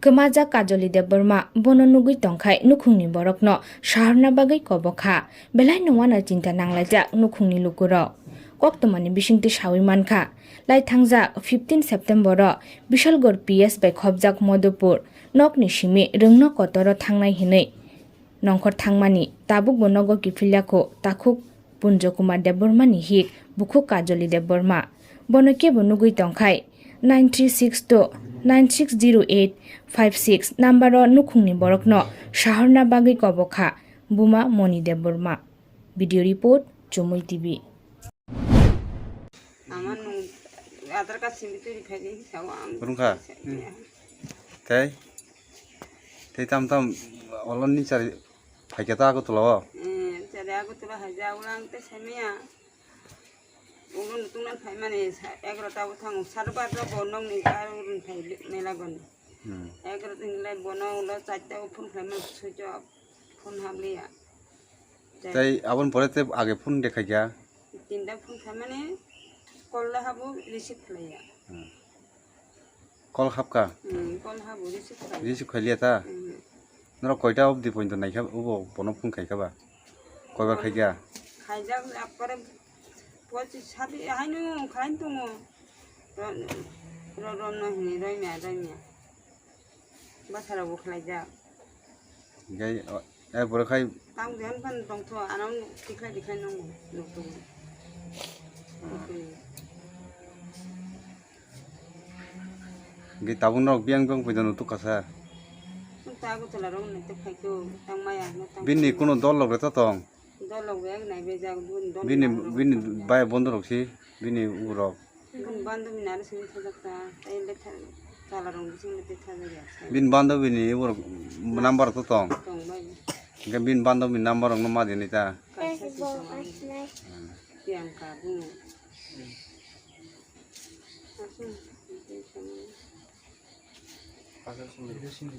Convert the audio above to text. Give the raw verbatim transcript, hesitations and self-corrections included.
Kwmajak Kajoli Debbarma bono nugwi tongkhai nukhungni borokno sahorna bagwi kobokha. Belaino uana chinta nanglaijak nukhungni lukurok. Koktwmani bisingtwi sawi mankha, lai thangjak fifteen September-o Bishalgarh P S bai khopjak Modupur nokni simi rwngno kotoro thangnai hinwi nongkhor thangmani tabukbo nogo kiphilya kho takhuk Punjo Kumar Debbarmani hik bukhuk Kajoli Debbarma. Bono kebo nugwi tongkhai nine three six two nine six zero eight five six number-o nukhungni borokno sahorna bagwi kobokha buma Moni Debbarma. Video report, Chumui T V. Ama nung Aadhaar card simi twi rikhaidi sao ang. Rungkha? Tei? Tei tam tam oloni chari phaikha ta Agartala o? Eh, chari Agartala haja ulang te samia. Ulo nutung nan phaimani sa-, egarota bo thango, sar barta bo nokni aro run phai mela goni. Hmm. Egarota hinlai bono ulo charta o phone khlaimani switch off, phone habliya. Tei aboni pore tei age phone de khaikha? Tinta phone khaimani call da habo receive khlaiya. Hmm. Call hapkha? Hmm, call habo receive khlaiya. Receive khailiya ta? Hmm. Norok koita obdi pointo naikha, obo bono phone khaikha ba? Koibar khaikha? Khaijak, ekkore pochi sabi haino khlain tongo. Ro-, ro-, romno hini roimya, roimya. Basarokbo khlaijak. Hinkhe, o, er pore khai. Tang jehan phan tongtho, ano tikhlai tikhlai nongo, nuktung. Hinkhe tabuk norok biyang biyang poito nutuk kasa. Tang ta Agartala rok nai tei phaikhe, tang maya, no tang. Bini kuno dol rok reta tong? Dolok bag nai bejak, bun dol Bini, nang rok bini tong ya. Bai bondo rok si, bini urok. Bun bando bini aro sini thajak ta, tei le tha-, chala rong bising le tei thajak ya. Bini bando bini urok number to tong. Tong bai. Hingke bini bando bini number rok no ma dini ta. Kaisa si tong ai. Priyanka bungo. Asun.